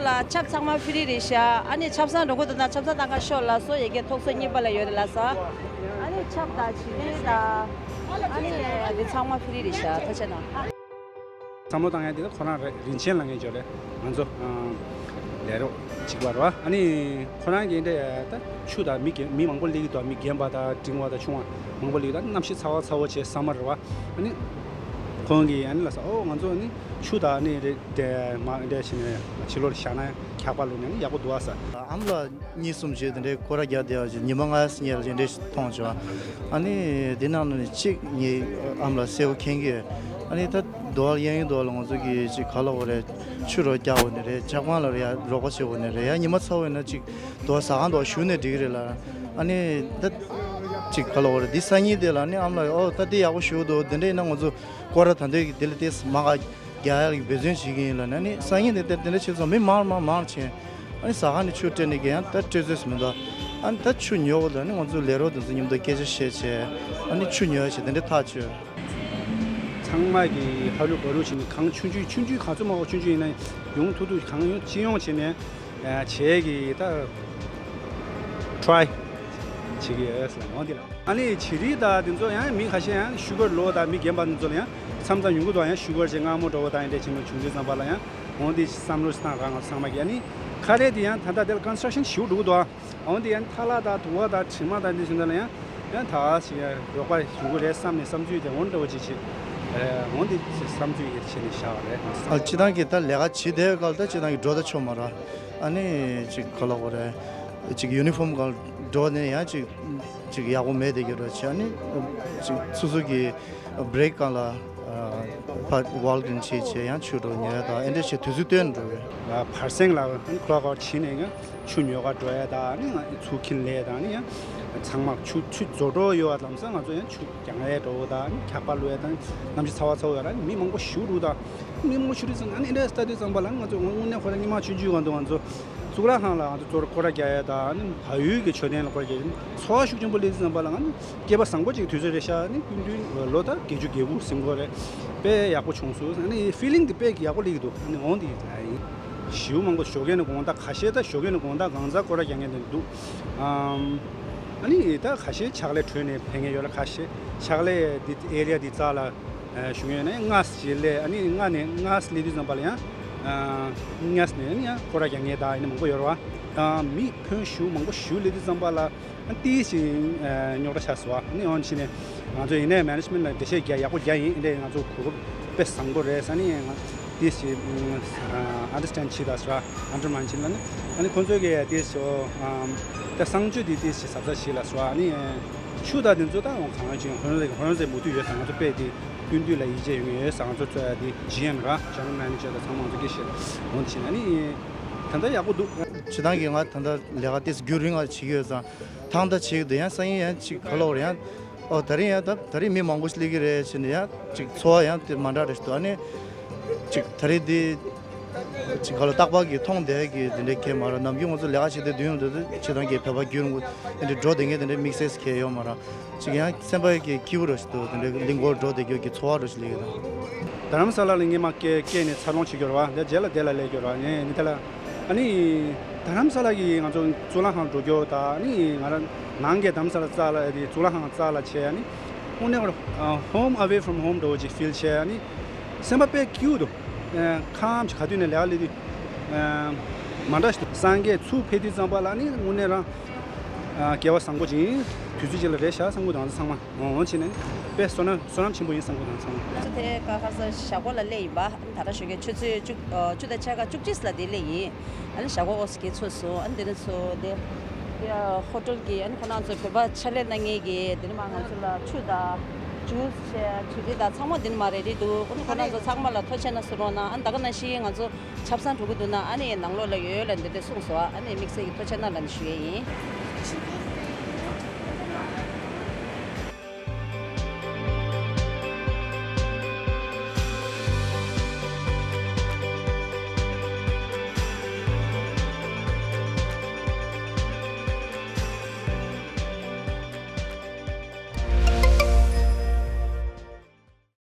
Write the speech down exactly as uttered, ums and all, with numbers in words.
ལ་ཆབ་ཚང་མ་ཧྥི་རི་རེད་ཤག་ཨ་ནི་ཆབ་གསང་འགྲོ་གི་འདུག་ན་ཆབ་གསང་བཏང་ག་ཤོག་ལགས་སོ། ཡ་གི་ཐོག་སོ་གཉིས་པ་ལ་ཡོད་རེད་ལགས་སོ། ཨ་ནི་ཆབ་དང་བྱི་རིལ་དང་ཨ་ནི་འདི་ཚང་མ་ཧྥི་རི་རེད་ཤག་ཐུགས་རྗེ་གནང་། བསམ་བློ་བཏང་ཡ་དེ་ལ་ཁོ་རང་རེད། རིན་ཆེན་ལ་ངས་བརྗོད་རེད། ང་ཚོ་ལས་རོགས་གཅིག་པ་རེད་བ། ཨ་ནི་ཁོ་རང་གིས་འདྲ་ད་ཆུ་དང་མི་རྒན་མི་མང་པོ་སླེབས་ཀྱི་འདུག་མི་རྒན་པ་དང་འབྲིང་བ་དང་ཆུང་བ་མང་པོ་སླེབས་ཀྱི་འདུག་གནམ་གཤིས་ཚ་བ་ཚ་བོ་བྱས་ས་མ་རེད་བ། ཨ་ནི་ཁོང་གིས་ཨ་ནི་ལ་ས་ཨོ་ང་ཚོ་ཨ་ནི་ཆུ་དང་ཨ་ནི་རེད་དེ་མ་འདྲ་བྱས་ནས་ཕྱི་ལོགས་བཞག་ན་འཁྱག་པ་བླུགས་ནས་ཨ་ནི་ཡག་པོ་འདུག་ཨ་ས། ཨ་མ་ལགས་གཉིས་གསུམ་ཞིག་དེ་འདྲའི་སྐོར་ར་རྒྱག་བསྡད་པ་ཞིག་ཉི་མ་ལྔ་ཉེར་དེ་འདྲའི་ཞིག་མཐོང་བྱུང་། ཨ་ནི་དེ་ནང་ནས་གཅིག་ངའི་ཨ་མ་ལགས་གསལ་པོ་མཁྱེན་གྱི་ཡོད། ཨ་ནི་ད་རྡོ་བ་གཡས་གཡོན་རྡོ་བ་ལ་ང་ཚོ་གིས་ཅིག་ག་ལབ་དགོས་རེད། ཆུ་རོ་རྒྱག་དགོས་ནི་རེད། ཇག་པང་ལ་ཡ་རོགས་པ་བྱེད་དགོས་ནི་རེད། ཡ་ཉི་མ་ཚ་བོ་ཡིན་ན་ཅིག་རྡོ་ཟ་ཁང་དུ་བཞུགས་ནས་འགྲིག་གི་རེད་ལ། ཨ་ནི་ད་ཅིག་ག་ལབ་དགོས་རེད། འདི་སང་ཉིན་དེ་ལ་ཨ་ནི་ཨ་མ་ལགས་ཨོ་ད་འདི་ཡག་པོ་ཞིག་འདུག་དེ་འདྲ་ཡིན་ན་ང་ཚོ་སྐོར་ར་ད་འདོད་ཀྱི་དེ་ལ་ཏེས་མ་ག་རྒྱག་ཡག་གི་འབད་བརྩོན་བྱེད་ཀྱི་ཡིན་ལབ་ནས། ཨ་ནི་སང་ཉིན་དེ་དེ་དེ་འདྲ་བྱས་ཙང་མི་མང་མང་མང་ཕྱིན། ཨ་ནི་ཟ་ཁང་ནས་ཆུ་སྤྲད་ནས་གི་ཡང་ད་སྤྲད་རྩིས་མི་འདུག་ཨ་ནི་ད་ཆུ་ཉོ་དགོས་ལ་ནི་ང་ཚོ་ལས་རོགས་དེ་ཚོ་མཉམ་དུ་སྐད་ཆ་བཤད་བྱས། ཨ་ནི་ཆུ་ཉོ་ཡག་བྱས་དེ་འདྲ་ཐག་ཆོད། ཚང་མ་གི་ཧ་ལུ་བ་ལུ་བྱས་ནས་གང་ཆུང་ཆུང་ཆུང་ཆུང་ག་ཚོད་མང་པོ་ཆུང་ཆུང་ཡིན་ན་ཡོང་ཐུབ་ཐུབ་གང་ཡོང་ཅི་ཡོང་བྱས་ནས་བྱས་གི་ད་ཊི་རའི་བྱེད་ཀྱི་ཡོད་ཟེར་འོང་དེ་ལ། ཨ་ནི་བྱི་རིལ་དང་དེ་ཚོ་ཡང་མི་ཁ་ཤས་ཡང་ཤུ་གར་ལོ་དང་མི་རྒན་པ་དེ་ཚོ་ལ་ཡང་མཚམས་མཚམས་ཡོང་གི་འདུག་ཡང་ཤུ་གར་བྱས་མངར་མོ་འདྲ་བོ་དང་ཡང་འདྲ་བྱེད་མི་བྱུང་དུས་ཙམ་པ་ལ་ཡང་འོང་དེ་བསམ་བློ་བཏང་རང་ང་ཚང་མ་གི། ཨ་ནི་ཁ་རས་དེ་ཡང་ད་ལྟ་དེ་ལ་ཀོན་སི་ཊྲག་ཤན་ཞེ་པོ་འགྲོ་གི་འདུག་ཨ་འོང་དེ་ཡང་ཐལ་བ་དང་དུ་བ་དང་དྲི་མ་དང་འདི་བྱེད་འདི་ལ་ཡང་ཡང་ད་ཞིག་རོགས་པ་ཞུ་གི་རེད་བསམ་ནས་བསམ་ཚུལ་དེ་འོང་འདྲ་བོ་ཅིག་བྱེད། འོང་དེ་བསམ་ཚུལ་ཡེ་བྱས་ནས་བཞག་པ་རེད། ཨ་སྤྱི་བཏང་གི་ད་ལས་ཀ་བྱེད་བསྡད་སྐབས་ད་སྤྱི་བཏང་གི་འགྲོ་ད་ཆོག་མ་རེད། ཨ་ནི་ཅིག་ག་ལབ་དགོས་རེད། ཅིག་ཡུ་ནི་ཕོམ་སྒང་འགྲོ་ནས་ཡང་ཅིག་ཅིག་ཡག་པོ་མེད་དེ་གི་རོ་ཆེ། ཨ་ནི་ཅིག་སོ་སོ་གི་བྷི་རེག་སྒང་ལ་ཕ་ཝལ་གིན་ཆེ་ཆེ་ཡང་ཆུ་འགྲོ་ཉོ་ཡ་དང་ཨེ་འདྲ་ཆེ་དུས་ཚོད་སྟོན་འགྲོ་བས། བར་གསེང་ལ་ཁོ་ལ་ཁོ་ཕྱིན་ནས་ཡང་ཆུ་ཉོ་ག་འགྲོ་ཡ་དང་ཨ་ནི་ང་ཚུགས་ཁྱིམ་ལས་དང་ཨ་ནི་ཡང་ཚང་མ་ཆུ་ཆུ་རྫོགས་འགྲོ་ཡོད་པ་ལམ་སང་ང་ཚོ་ཡང་ཆུ་རྒྱང་ཡས་འགྲོ་བོ་དང་ཨ་ནི་འཁྱག་པ་བླུགས་ཡས་དང་གནམ་གཤིས་ཚ་བ་ཚ་བོ་ཡོད་ར་ཨ་ནི་མི་མང་པོ་ཞུ་རུ་དང་མི་མང་པོ་ཞུ་རུ་ཙང་ཨ་ནི་ཨེ་འདྲ་ལྟ་དུས་ཙམ་པ་ལ་ང་ཚོ་དངོས་གནས་ཁོ་ར་སྔོན་མ་ཆུང་ཆུང་སྒང་དུ་ང་ཚོ་གཙུག་ལག་ཁང་ལ་ང་ཚོ་གཙོ་བོ་སྐོར་ར་རྒྱག་ཡས་དང་ཨ་ནི་བལ་ཡུལ་གྱི་མཆོད་རྟེན་ལ་སྐོར་ར་རྒྱག་ཡས་ཚོར་བ་ཤུགས་ཆེན་པོ་སླེབས་དུས་ཙམ་པ་ལ་ང་ཚོ་སྐྱེས་པ་བཟང་པོ་ཅིག་དུས་ཚོད་རེད་ཤག་ཨ་ནི་སྐུ་མདུན་ལོ་ད་བརྒྱད་ཅུ་གྱ་དགུ་ཟིན་གོ་རེད། དཔེ་ཡག་པོ་བྱུང་སོང་། ཨ་ནི་ཕི་ལིང་དེ་དཔེ་ཡག་པོ་སླེབས་ཀྱི་འདུག་ཨ་ནི་འོང་དེ་ཡིན། ཞེ་པོ་མང་པོ་ཞོགས་ཀས་ནས་དགོང་དག་ཁ་ཤས་ད་ཞོགས་ཀས་ནས་དགོང་དག་གང་ཚ་སྐོར་ར་རྒྱག་མཁན་དེ་འདུག་ཨམ། ཨ་ནི་ད་ཁ་ཤས་ཕྱག་ལས་གྲོལ་ནས་ཕེབས་མཁན་ཡོད་ལ་ཁ་ཤས་ཕྱག་ལས་འདི་ཨེ་རི་ཡ་འདི་རྩ་ལ་བཞུགས་ཡོད་ན་ཡང་སྔ་ཞིག་སླེབས། ཨ་ནི་སྔ་ནས་སྔ་སླེབས་དུས་ཙམ་པ་ལ་ཡང་སྔ་ནས་ཨ་ནི་ཡང་སྐོར་ར་རྒྱག་མཁན་ད་ཨ་ནི་མང་པོ་ཡོད་རེད་བ། མི་ཕོན་ཞེ་པོ་མང་པོ་ཞེ་པོ་སླེབས་དུས་ཙམ་པ་ལ། ཏིས་ཅིག་རྙོག་དྲ་ཆགས་སོང་བ། ཨ་ནི་འོན་ཕྱིན་ནས་ང་ཚོ་ཡིན་ནའི་མེ་ནེ་ཇི་མེན་ཊི་ལ་འགྲེལ་བཤད་རྒྱག་ཡག་པོ་རྒྱག་ཡིན། ཨེ་འདྲས་ང་ཚོ་གོ་སྐབས་དཔེ་བཟང་པོ་རེད་ས་ནི་ང་ཏིས་ཅིག་ཨན་ཌར་སི་ཊེན་ཌ་བྱེད་ད་སོ་ཨན་ཌར་མན་ཆིན་ལ་ནི་ཨ་ནི་ཁོང་ཚོས་གི་ཏིས་ཅིག་ད་གསང་སྤྱོད་དེ་ཏིས་ཅིག་གཟབ་གཟབ་བྱེད་ལ་སོ། ཨ་ནི་ཆུ་དང་དེ་ཚོ་ད་འོང་གང་ཅིག་ཧོན་རེ་ཧོན་རེ་མུ་མཐུད་ཡོད་ས། ང་ཚོ་དཔེ་དེ་ཀུན་འདུས་ལ་ཡིད་ཆེས་ཡོད་ངེས་ཡོད་ས། ང་ཚོ་ཚོ་ཡ་དེ་ཇི་ཨེམ་ར་ཇེ་ནེ་རལ་མེ་ནེ་ཇར་དང་ཚང་མ་ང་ཚོ་སྐད་བཤད་འོང་དེ་བྱས་ན་ཨ་ནི་ད་ལྟ་ཡག་པོ་འདུག་སྤྱི་བཏང་གི་ང་ད་ལྟ་ལས་ཀ་ཏིས་རྒྱུན་རིང་ང་བྱེད་ཀྱི་ཡོད་ཙང་། ཐང་ད་ཆིག་དེ་ཡང་སང་ཉིན་ཡང་ཅིག་ག་ལོག་རེད་ཡང་། ཨོ་ད་རིང་ཡང་ད་ད་རིང་མི་མང་པོ་ཞིག་སླེབས་ཀྱི་རེད་ཟེར་ནས་ཡང་ཅིག་ཚོར་བ་ཡང་དེ་མ་འདྲ་རེ་ཞིག་འདུག་ཨ་ནི་ཅིག་ད་རིང་དེ་ཅིག་ག་ལོ་རྟག་པར་གྱི་མཐོང་བསྡད་ཀྱི་དེ་འདྲའི་གས་མ་རེད། ནམ་རྒྱུན་ང་ཚོ་ལས་ཀ་བྱེད་དུས་དུས་ཡོང་དུས་ཅི་དང་གས་བོད་པ་རྒྱུན་རིང་པོ་དེ་འདྲའི་འགྲོ་བསྡད་མཁན་དེ་འདྲའི་དམིགས་བསལ་གས་ཡོད་མ་རེད། ཅིག་ཡང་སེམས་པ་གི་སྐྱིད་པོ་རེ་ཞིག་འདུག་དེ་འདྲའི་གླིང་སྐོར་འགྲོ་བསྡད་རྒྱུ་གི་ཚོར་བ་རེ་ཞིག་སླེབས་ཀྱི་འདུག་རྡ་རམ་ས་ལ་ལ་ངས་མ་སྐྱེས་སྐྱེས་ནས་འཚར་ལོངས་བྱེད་རྒྱུ་རེད་བ། འདི་རྗེས་ལ་དེ་ལ་སླེབས་རྒྱུ་རེད་བ། ངས་ནི་དེ་ལ། ཨ་ནི། རྡ་རམ་ས་ལ་གི་ང་ཚོ་གཙུག་ལག་ཁང་འགྲོ་རྒྱུ་དང་ཨ་ནི་ང་རང་ནང་གི་རྡ་རམ་ས་ལ་རྩ་ལ་དེ་གཙུག་ལག་ཁང་རྩ་ལ་བྱས། ཨ་ནི་དངོས་གནས་ཁོ་རང་ཧོམ་ཨ་ཝེ་ཕོམ་ཧོམ་འདྲ་བོ་ཅིག་ཕིལ་བྱས། ཨ་ནི་སེམས་པ་དཔེ་སྐྱིད་པོ་འདུག་ཁམས་ཀྱི་ག་དུས་ནས་ལས་ཀ་ལས་དུས་མ་འདྲ་ཞིག་འདུག་སངས་རྒྱས་ཚུར་ཕེབས་དུས་ཙམ་པ་ལ་ཨ་ནི་དངོས་གནས་རང་སྐལ་བ་བཟང་པོ་ཅིག་ཡིན། དུས་ཚོད་ཅིག་ལ་རེད་བཞག་བསམ་གྱི་འདུག་ང་ཚོ་ཚང་མ། འོང་བྱས་ནས་དཔེ་བསོད་ནམས་བསོད་ནམས་ཆེན་པོ་ཡིན་བསམ་གྱི་འདུག་ཚང་མ། ང་ཚོ་དེ་ཀ་ཁ་ས་ཞག་པོ་ལ་སླེབས་ཡིན་པ། ད་ལྟ་ཞོགས་ཀས་ཆུ་ཚོད་བཅུ་ཨ་བཅུ་དང་ཕྱེད་ཀ་བཅུ་གཅིག་ལ་དེ་སླེབས་ཡིན། ཨ་ནི་ཞག་པོ་ཨོ་སི་ཀེ་ཚོད་སོང་། ཨ་ནི་དེ་ནས་ཚོ་དེ་དེ་ཧོ་ཊེལ་གི་ཨ་ནི་ཁོ་རང་ཚོ་བོད་པ་ཕྱག་ལས་གནང་མཁན་གི་དེ་ནས་མ་ང་ཚོ་ལ་ཆུ་དང་ཇུས་བྱས་བྱི་རིལ་དང་ཚང་མ་དེ་ནས་མ་རེ་རེ་འདུག་ཨ་ནི་ཁོ་རང་ཚོ་ཚང་མ་ལ་ཐུགས་རྗེ་ཆེ་གནང་ཟེར་རོགས་གནང་། ཨ་ནི་ད་ག་ནང་བཞིན་ང་ཚོ་ཆབ་གསང་འགྲོ་གི་འདུག་ན་ཨ་ནི་ནང་ལོགས་ལ་ཡོད་ལ་འདི་འདྲ་གསུངས་སོང་། ཨ་ནི་དམིགས་བསལ་གྱི་ཐུགས་རྗེ་ཆེ་གནང་ལབ་ནས་ཞུ་ཡས་ཡིན།